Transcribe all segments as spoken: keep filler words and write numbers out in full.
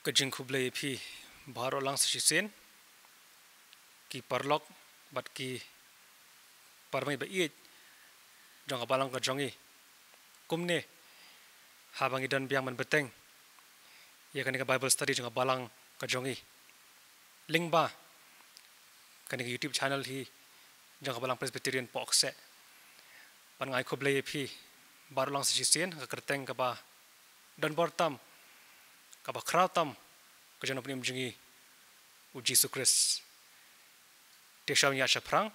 Ka jingkhublei ïa phi baroh lang sa shisien, ki paralok bad ki parmei ba ïeit jong ka balang ka jong ngi. Kumne, haba ngi don biang mynbteng ïa kane ka Bible study jong ka balang ka jong ngi lyngba kane ka YouTube channel hi jong ka Balang Presbyterian Pohkseh. Bad nga ai khublei ïa phi baroh lang sa shisien ha ka kyrteng kaba don bor tam, kaba khraw tam, ka jong u Nongpynim jong ngi, u Jisu Khrist. Te shuwa ban ïaid shaphrang,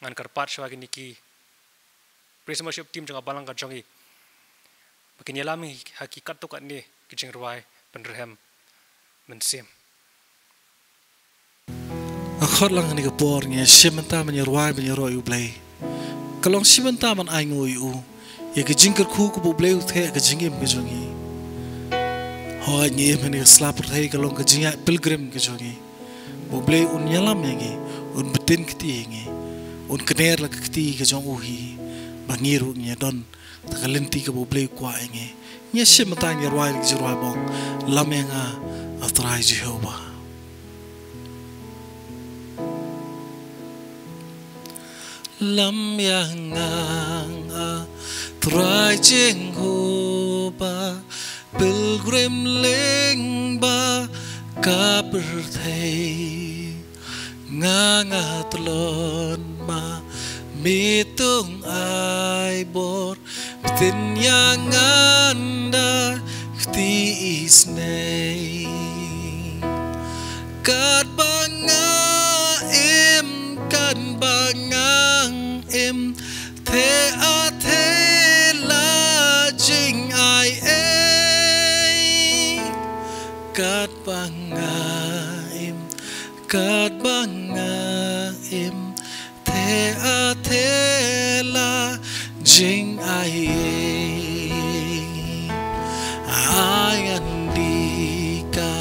ngan kyrpad shuwa ïa kine ki Praise and Worship Team jong ka balang ka jong ngi ba kin ïalam ha ki katto katne ki jingrwai pynrhem mynsiem. Nga khot lang ha kane ka por, ngi shim bynta ban ïa rwai ban ïaroh ïa U Blei. Ka long shim bynta ban ainguh ïa u ïa ka jingkyrkhu kaba U Blei u theh ha ka jingim ka jong ngi. Hooid, ngi im ha kane ka sla pyrthei, ka long ka jingïaid pilgrim ka jong ngi. U Blei un ïalam ïa ngi, un btin kti ïa ngi, un kner la ka kti ka jong u hi ba ngi ruh ngin ïa don da ka lynti kaba U Blei u kwah ïa ngi. Ngi shim bynta, ngi rwai da ka jingrwai bong: Lam ïa nga, A Trai Jehobah. Lam ïa nga, A Trai Jehobah, pilgrim lyngba ka pyrthei. Nga nga tlot ma me to ai bor, btin ïa nga da kti isynei. Katba nga im, katba nga im, theh a theh la jingai ei. Katba nga im, katba nga im, theh a theh la jingai ei. Ai ngan die ka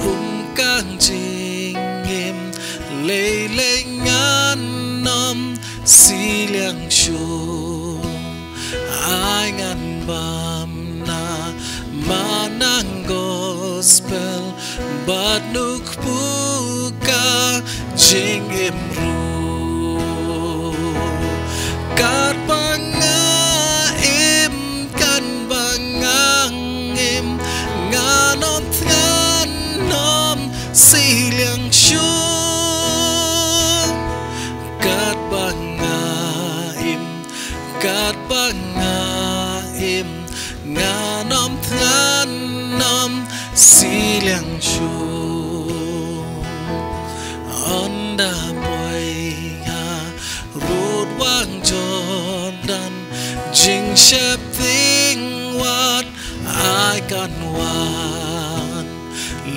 um ka jingim, lei lei ngan ym sliang shuh. Ai ngan bam na manang gospel bad nukpu ka jingim ruh. Katba nga im, katba nga im, ngan ym, ngan ym sliang shuh. Katba nga im, katba nga im, ngan ym, ngan ym sliang shuh. Ynda poi ha rud wang Jordan, jingsheptieng wat ai kan wan.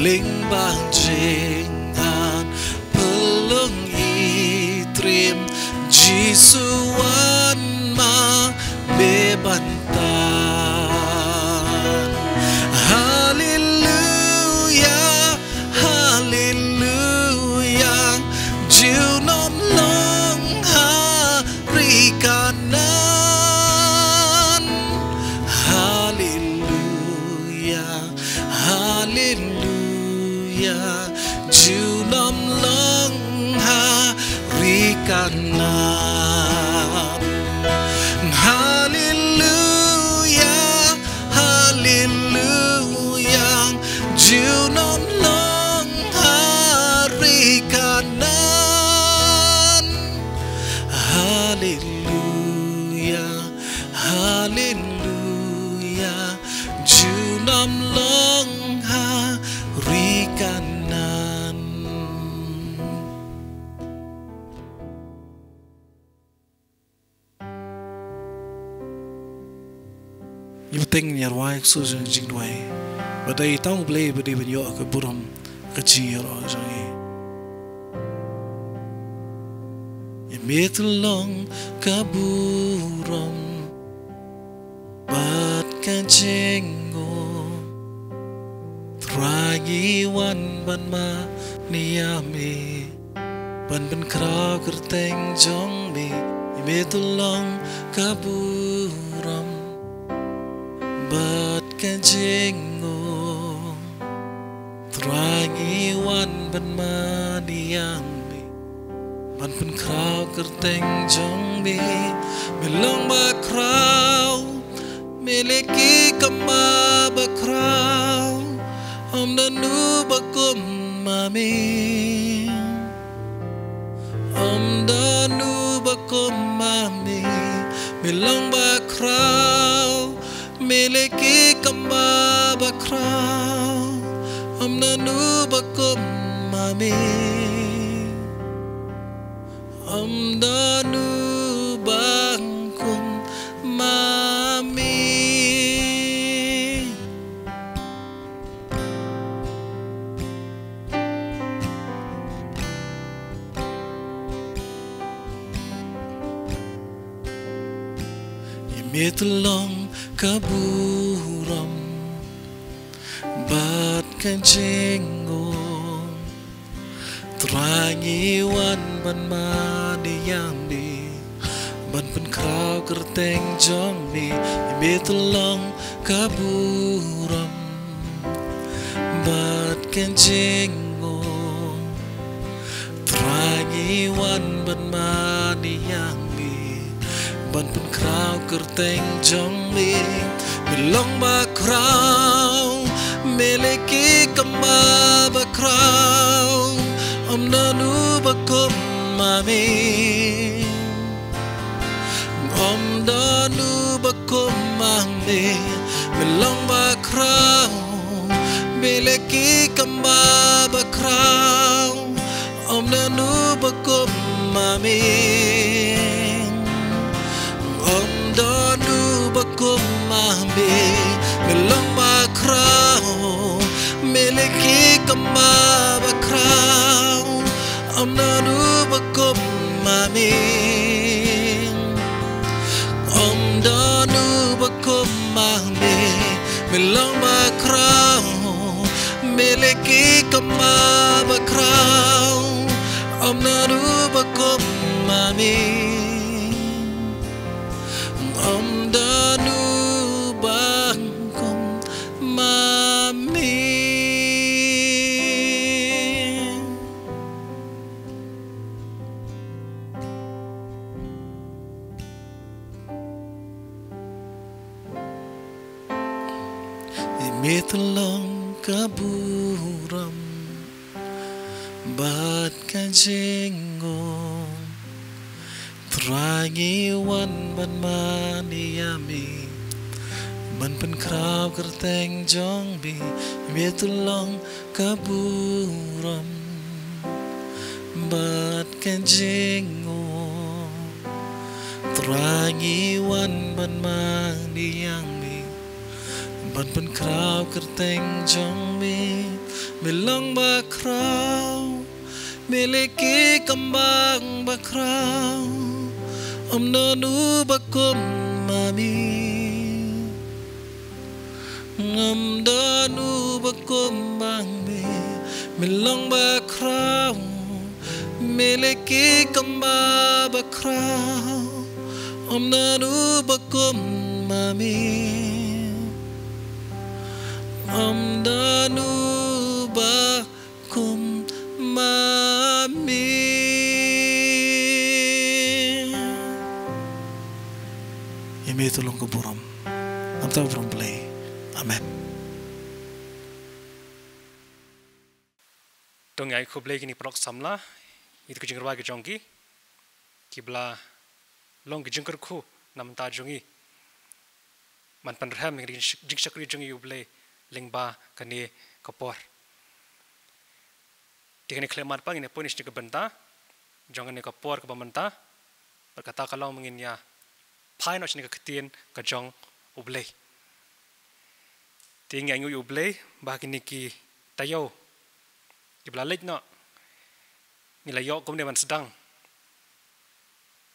Lyngba jingat pylung i trim, Jisu wan ma me ban tan. Haleluia, haleluia, junom long ha ri Kanaan. Haleluia, haleluia, junom long ha ri Kanaan. Haleluia, haleluia, junom long ha ri Kanaan. Haleluia, haleluia, junom long ha ri Kanaan. Ngi bteng ngi rwai ksu jong jingduwai. Ba dei tang U Blei ba dei ban ïoh ka burom ka jingïaroh jong ngi. Ïa me to long ka burom bad ka jingnguh. Trai ngi wan ban mane ïa me, ban pynkhraw kyrteng jong me. Ïa me to long ka burom bad ka jingnguh. Trai ngi wan ban mane ïa me, ban pynkhraw kyrteng jong me. Me long ba khraw, me leh ki kam ba khraw. Ym don u ba kum ma me. Ym don u ba kum ma me. Me long ba khraw, me leh ki kam ba khraw. Ym don u ba kum ma me. Ym don u ba kum ma me. Ïa me te long ka burom bad ka jingngong. Trai ngi wan ban mane ïa me, ban pynkhraw kyrteng jong me. Ïa me te long ka burom bad ka jingngong. Trai ngi wan ban mane ïa me, ban pynkhraw kyrteng jong me. Me long ba khraw, me leh ki kam ba khraw. Ym don u ba kum ma me. Ym don u ba kum ma me. Me long ba khraw, me leh ki kam ba khraw. Ym don u ba kum ma me. Ym don u ba kum ma me. Me long ba khraw, me leh ki kam ba khraw. Ym don u ba kum ma me. Ym don u ba kum ma me. Me long ba khraw, me leh ki kam ba khraw. Ym don u ba kum ma me. Ym don u ba kum ma me. Ïa me te long ka burom bad ka jingngong. Trai ngi wan ban mane ïa me, ban pynkhraw kyrteng jong me. Ïa me te long ka burom bad ka jingngong. Trai ngi wan ban mane ïa me, ban pynkhraw kyrteng jong me. Me long ba khraw, me leh ki kam ba khraw. Ym don u ba kum ma me. Ym don u ba kum ma me. Me long ba khraw, me leh ki kam ba khraw. Ym don u ba kum ma me. Ym don u ba kum ma me. Ïa me te long ka burom. Namar ka burom Blei. Amen. To ngin ai khublei ïa kine ki paralok samla, ïa ka jingrwai ka jong ki, kiba la long ka jingkyrkhu na ka bynta jong ngi. Ban pynrhem ïa ka jingshakri jong ngi ïa U Blei lyngba kane ka por. Te kane ka khlem mad pat ngin ïa poi na shane ka bynta jong kane ka por kaba mynta. Bad kata ka long ba ngin ïa phai noh shane ka ktien ka jong U Blei. Te ngi ainguh ïa U Blei ba kine ki taïew kiba la leit noh ngi la ïoh kumne ban sdang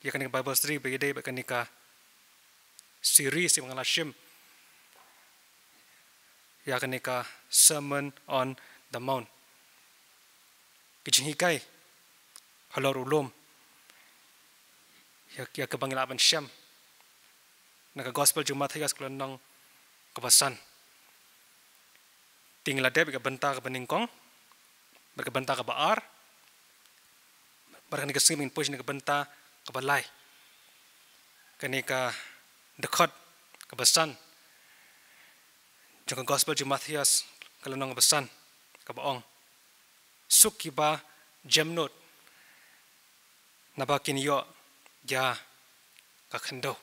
ïa kane ka Bible study ba ïadei bad kane ka series ïa ba nga la shim ïa kane ka Sermon on the Mount. Ka jinghikai halor u lum, ïa, ïa kaba ngi lah ban shem na ka Gospel jong u Mathaios ka lynnong kaba san. Te ngi la dep ïa ka bynta kaba nyngkong, Bad ka bynta kaba ar, bad kane ka sngi ngin poi sha kane ka bynta kaba lai. Kane ka dkhot kaba san jong ka gospel jong u Mathaios, ka lynnong kaba san, kaba ong: Suk kiba jemnud, naba kin ïoh ïa ka khyndew.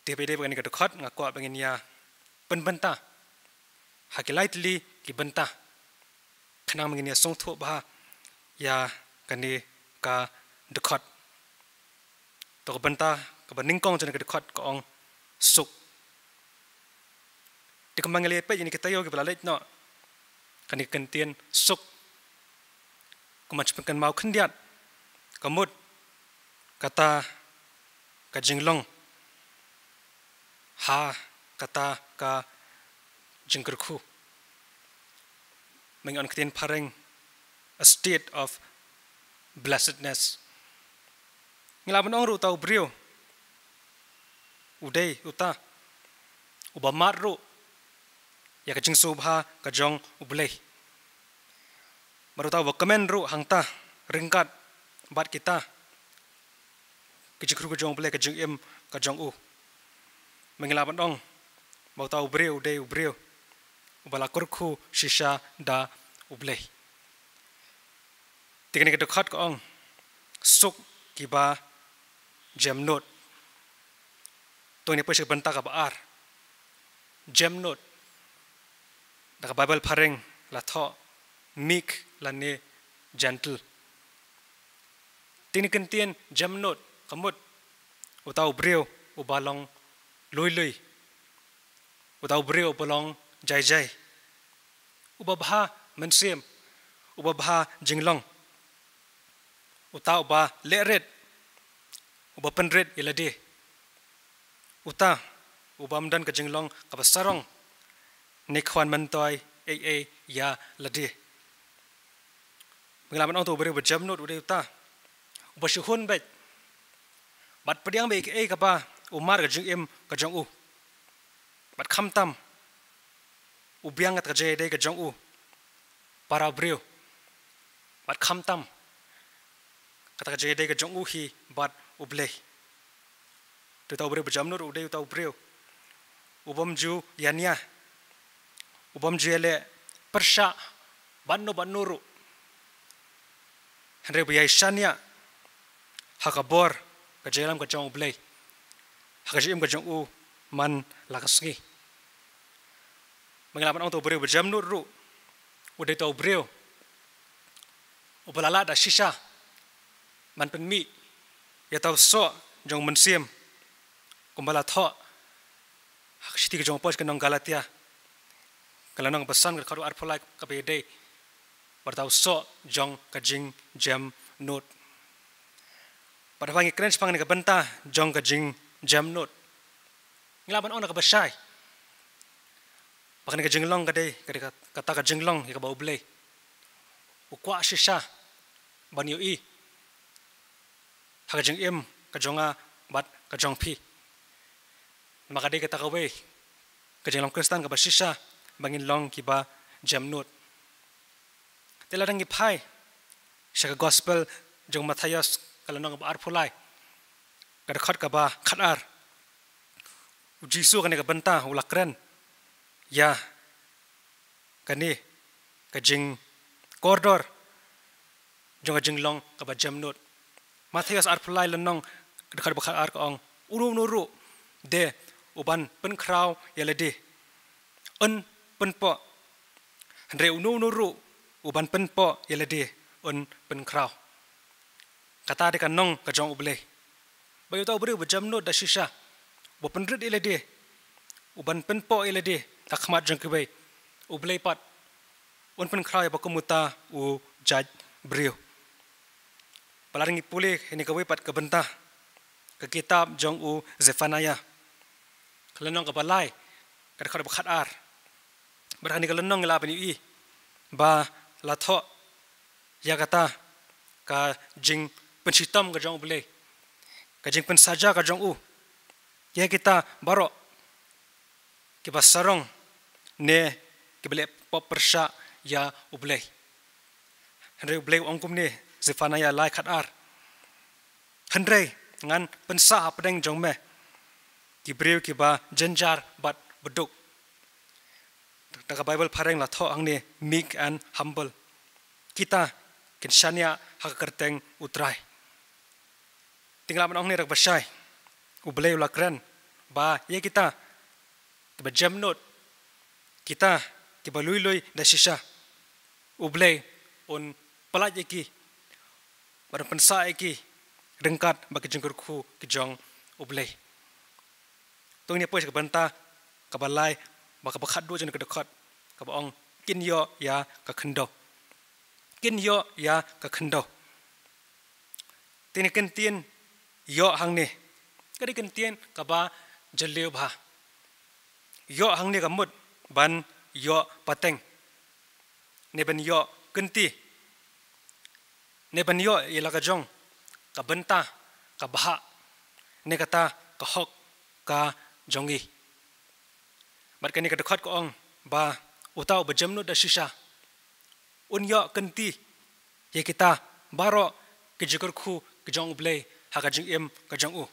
Te ba ïadei bad kane ka dkhot nga kwah ba ngin ïa pynbynta ha ki lai tylli ki bynta, khnang ba ngin ïa sngewthuh bha ïa kane ka dkhot. To ka bynta kaba nyngkong jong kane ka dkhot ka ong suk. Te kumba ngi la peit ïa kine ki taïew kiba la leit noh, kane ka kyntien suk, kumba ngi shu pynkynmaw khyndiat, ka mut kata ka jinglong ha kata ka jingkyrkhu. Mynta ong ktien phareng, a state of blessedness. Ngi lah ban ong ruh uta u briew u dei uta uba mad ruh ïa ka jingsngewbha ka jong U Blei. Bad uta uba kmen ruh hangta ryngkat bad kita ki jingkyrkhu ka jong U Blei, ka jingim ka jong u. Mynta ngi lah ban ong ba uta u briew u dei u briew uba la kyrkhu shisha da U Blei. Te kane ka dkhot ka ong suk kiba jemnud. To ngin poi sha ka bynta kaba ar. Jemnud, da ka Baibl phareng la thoh meek lane gentle. Te kane ka kyntien jemnud ka mut uta u briew uba long lui lui, uta u briew uba long jai jai, uba bha mynsiem, uba bha jinglong, uta uba leh rit, uba pynrit ïa lade, uta uba ym don ka jinglong kaba sarong ne khwan myntoi ei ei ïa lade. Mynta ngi lah ban ong uta u briew uba jemnud u dei uta uba shu hun beit bad pdiang beit ïa kaei kaba u mar ka jingim ka jong u, bad khamtam u biang kata ka jingïadei ka jong u para briew, bad khamtam kata ka jingïadei ka jong u hi bad U Blei. Te uta u briew uba jemnud u dei uta u briew u bym ju ïania, u bym ju ïaleh pyrshah bad no bad no ruh, hynrei uba ïaishaniah ha ka bor ka jingïalam ka jong U Blei ha ka jingim ka jong u man la ka sngi. Mynta ngi lah ban ong uta u briew uba jemnud ruh u dei uta u briew uba la lad da shisha ban pynmih ïa uta u soh jong u mynsiem, kumba la thoh ha ka shithi ka jong u Paul sha ki nong Galatia, ka lynnong ba san, ka dkhot arphew lai, kaba ïadei bad uta u soh jong ka jingjemnud. Bad haba ngi kren shaphang kane ka bynta jong ka jingjemnud, ngi lah ban ong na kaba shai ba kane ka jinglong ka dei, ka dei ka, kata ka jinglong ïa kaba U Blei u kwah shisha ban ïohi ha ka jingim ka jong nga bad ka jong phi. Namar ka dei kata kawei ka jinglong Khristan kaba shisha, ba ngin long kiba jemnud. Te lada ngi phai sha ka gospel jong u Mathaios, ka lynnong kaba arphew lai, ka dkhot kaba khatar, u Jisu kane ka bynta u la kren ïa kane ka jingkordor jong ka jinglong kaba jemnud. Mathaios arphew lai lynnong, ka dkhot ba khatar ka ong: Uno uno ruh de u ban pynkhraw ïa lade un pynpoh, hynrei uno uno ruh u ban pynpoh ïa lade un pynkhraw. Kata dei ka nong ka jong U Blei. Ba ïa uta u briew uba jemnud da shisha, uba pynrit ïa lade, u ban pynpoh ïa lade ha khmat jong kiwei, U Blei pat un pynkhraw ïa ba kum uta u jait briew. Ba lada ngi pule ïa kane kawei pat ka bynta, ka kitab jong u Zephaniah, ka lynnong kaba lai, ka dkhot ba khatar. Bad ha kane ka lynnong ngi lah ban ïohi ba la thoh ïa kata ka jingpynshitom ka jong U Blei, ka jingpynsaja ka jong u ïa kita baroh kiba sarong ne kiba leh pop pyrshah ïa U Blei. Hynrei U Blei u ong kumne, Zephaniah lai khat ar: Hynrei ngan pynsah hapdeng jong me ki briew kiba jynjar bad baduk. Da ka Baibl phareng la thoh hangne, meek and humble. Kita kin shaniah ha ka kyrteng U Trai. Te ngi lah ban ong hangne da kaba shai, U Blei u la kren ba ïa kita kiba jemnud, kita kiba lui lui da shisha, U Blei un pyllait ïa ki bad un pynsah ïa ki ryngkat bad ki jingkyrkhu ki jong U Blei. To ngin ïa poi sha ka bynta kaba lai bad kaba khatduh jong ka dkhot, kaba ong: Kin ïoh ïa ka khyndew. Kin ïoh ïa ka khyndew. Te kane ka kyntien ïoh hangne ka dei ka kyntien kaba jylliew bha. Ïoh hangne ka mut ban ïoh pateng, ne ban ïoh kynti, ne ban ïoh ïa la ka jong ka bynta, ka bhah, ne kata ka hok ka jong ngi. Bad kane ka dkhot ka ong ba uta uba jemnud da shisha un ïoh kynti ïa kita baroh ki jingkyrkhu ki jong U Blei ha ka jingim ka jong u.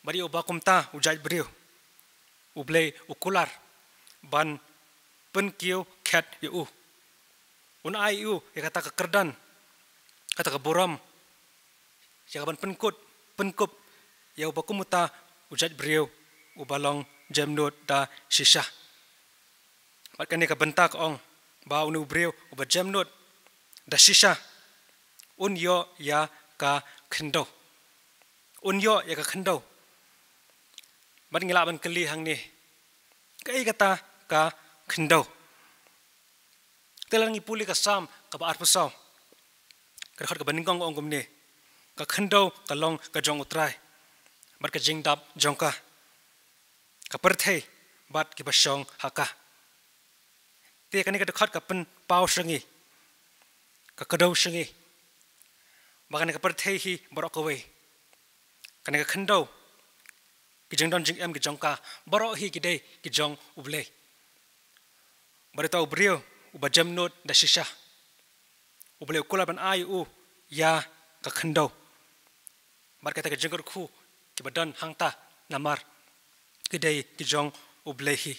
Bad ïa uba kumta u jait briew, U Blei u kular ban pynkiew khet ïa u. Un ai ïa u ïa kata ka kyrdan, kata ka burom, ïa ka ban pynkut, pynkup ïa uba kum uta u jait briew uba long jemnud da shisha. Bad kane ka bynta ka ong ba une u briew uba jemnud da shisha un ïoh ïa ka khyndew. Un ïoh ïa ka khyndew. Bad ngi lah ban kylli hangne, kaei kata ka khyndew? Te lada ngi pule ka Salm kaba arphew saw, ka dkhot kaba nyngkong ka ong kumne: Ka khyndew ka long ka jong U Trai, bad ka jingdap jong ka, ka pyrthei bad kiba shong ha ka. Te kane ka dkhot ka pynpaw sha ngi, ka kdew sha ngi ba kane ka pyrthei hi baroh kawei, kane ka khyndew, ki jingdon jingem ki jong ka, baroh hi ki dei ki jong U Blei. Bad uta u briew uba jemnud da shisha, U Blei u kular ban ai u ïa ka khyndew bad kata ka jingkyrkhu kiba don hangta, namar ki dei ki jong U Blei hi.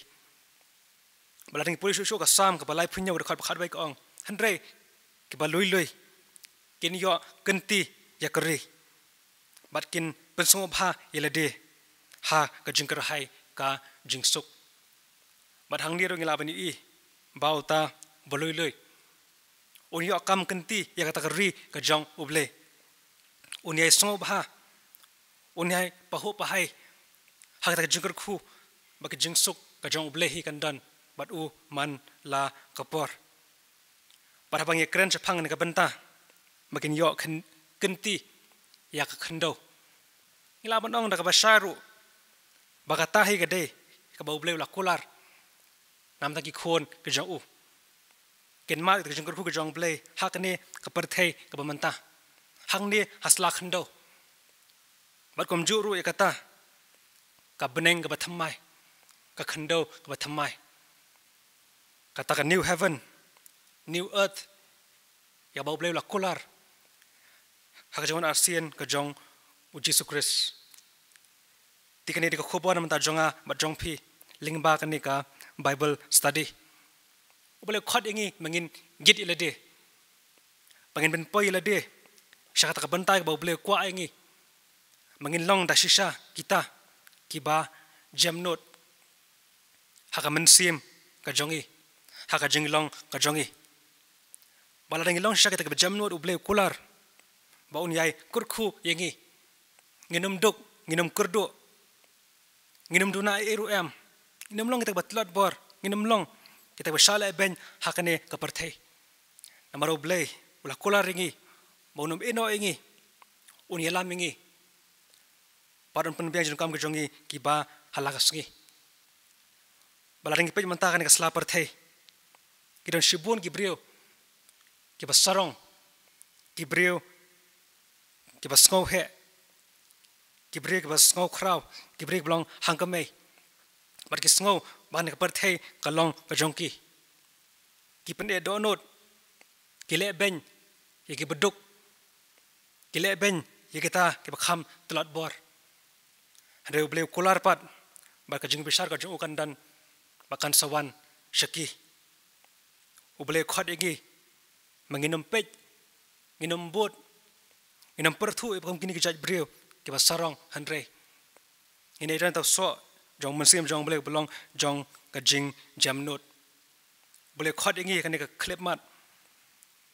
Bad lada ngi pule shuh shuh ka Salm kaba laiphew hynñiew, ka dkhot ba khatwei ka ong: Hynrei kiba lui lui kin ïoh kynti ïa ka ri, bad kin pynsngewbha ïa lade ha ka jingkyrhai ka jingsuk. Bad hangne ruh ngi lah ban ïohi ba uta uba lui lui un ïoh kam kynti ïa kata ka ri ka jong U Blei. Un ïai sngewbha, un ïai pahuh pahai ha kata ka jingkyrkhu ba ka jingsuk ka jong U Blei hi kan don bad u man la ka por. Bad haba ngi kren shaphang kane ka bynta ba kin ïoh khyn-, kynti ïa ka khyndew, ngi lah ban ong da kaba shai ruh ba kata hi ka dei kaba U Blei u la kular na bynta ki khun ki jong u. Kin mad ïa ka jingkyrkhu ka jong U Blei ha kane ka pyrthei kaba mynta, hangne ha sla khyndew. Bad kumjuh ruh ïa kata ka bneng kaba thymmai, ka khyndew kaba thymmai, kata ka new heaven, new earth, ïa kaba U Blei u la kular ha ka jingwan arsien ka jong U Jisu Khrist. Te kane dei ka khubor na bynta jong nga bad jong phi lyngba kane ka Bible study. U Blei u khot ïa ngi ba ngin git ïa lade, ba ngin pynpoi ïa lade sha kata ka bynta kaba U Blei u kwah ïa ngi, ba ngin long da shisha kita kiba jemnud ha ka mynsiem ka jong ngi, ha ka jinglong ka jong ngi. Ba lada ngi long shisha kita kiba jemnud, U Blei u kular ba un ïai kyrkhu ïa ngi. Ngin ym duk, ngin ym kyrduh, ngin ym duna ei ei ruh em, ngin ym long kita kiba tlot bor, ngin ym long kita kiba shah leh beiñ ha kane ka pyrthei. Namar U Blei u la kular ïa ngi ba un ym ïehnoh ïa ngi, un ïalam ïa ngi bad un pynbiang jingdonkam ki jong ngi kiba ha la ka sngi. Ba lada ngi peit mynta kane ka sla pyrthei, ki don shibun ki briew kiba sarong, ki briew kiba sngewheh, ki briew kiba sngewkhraw, ki briew kiba long hangkmie. Bad ki sngew ba kane ka pyrthei ka long ka jong ki. Ki pyneh dohnud, ki leh beiñ ïa ki baduk, ki leh beiñ ïa kita kiba kham tlot bor. Hynrei U Blei u kular pat ba ka jingbishar ka jong u kan don bad kan sa wan sha ki. U Blei u khot ïa ngi ba ngin ym peit, ngin ym bud, ngin ym pyrthuh ïa ba kum kine ki jait briew kiba sarong, hynrei ngin ïa ïeng tang soh jong u Mynsiem jong U Blei ba long jong ka jingjemnud. U Blei u khot ïa ngi ha kane ka khyllipmat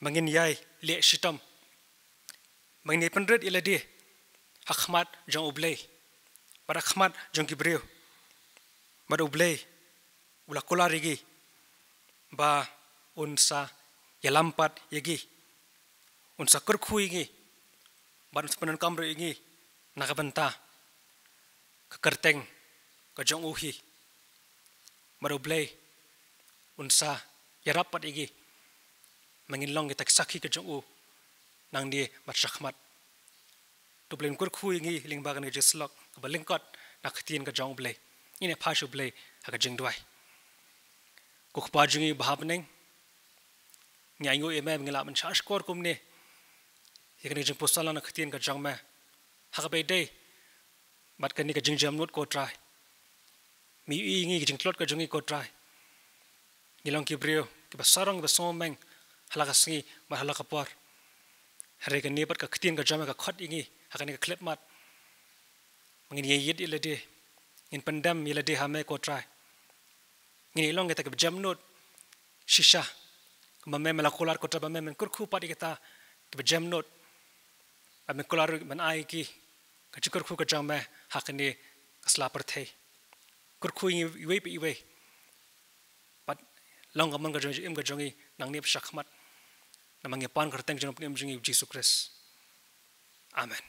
ba ngin ïai leh shitom, ba ngin ïai pynrit ïa lade ha khmat jong U Blei bad ha khmat jong ki briew. Bad U Blei u la kular ïa ngi ba un sa ïalam pat ïa ngi, un sa kyrkhu ïa ngi bad un sa pyndonkam ruh ïa ngi na ka bynta ka kyrteng ka jong u hi. Bad U Blei un sa ïarap pat ïa ngi ba ngin long kita ki sakhi ka jong u nangne bad shakhmat. To U Blei un kyrkhu ïa ngi lyngba kane ka jingsyllok kaba lyngkot na ka ktien ka jong U Blei. Ngin ïa phai sha U Blei ha ka jingduwai. Ko Kpa jong ngi uba ha bneng, ngi ainguh ïa me ba ngi lah ban shahshkor kumne ïa kane ka jingpuson lang na ka ktien ka jong me ha kaba ïadei bad kane ka jingjemnud, ko Trai. Me ïohi ïa ngi, ka jingtlot ka jong ngi, ko Trai. Ngi long ki briew kiba sarong, kiba sngewmeng ha la ka sngi bad ha la ka por. Hynrei kane pat ka ktien ka jong me ka khot ïa ngi ha kane ka khyllipmat ba ngin ïaieit ïa lade, ngin pyndem ïa lade ha me, ko Trai. Ngin ïa long kita kiba jemnud shisha, kumba me, me la kular, ko Trai, ba me, men kyrkhu pat ïa kita kiba jemnud bad men kular ruh ban ai ïa ki ka jingkyrkhu ka jong me ha kane ka sla pyrthei. Kyrkhu ïa ngi iwei pa iwei bad long ka mon ka jong, jingim ka jong ngi nangne bad shakhmat. Namar ngi pan ha ka kyrteng jong u Nongpynim jong ngi, U Jisu Khrist. Amen.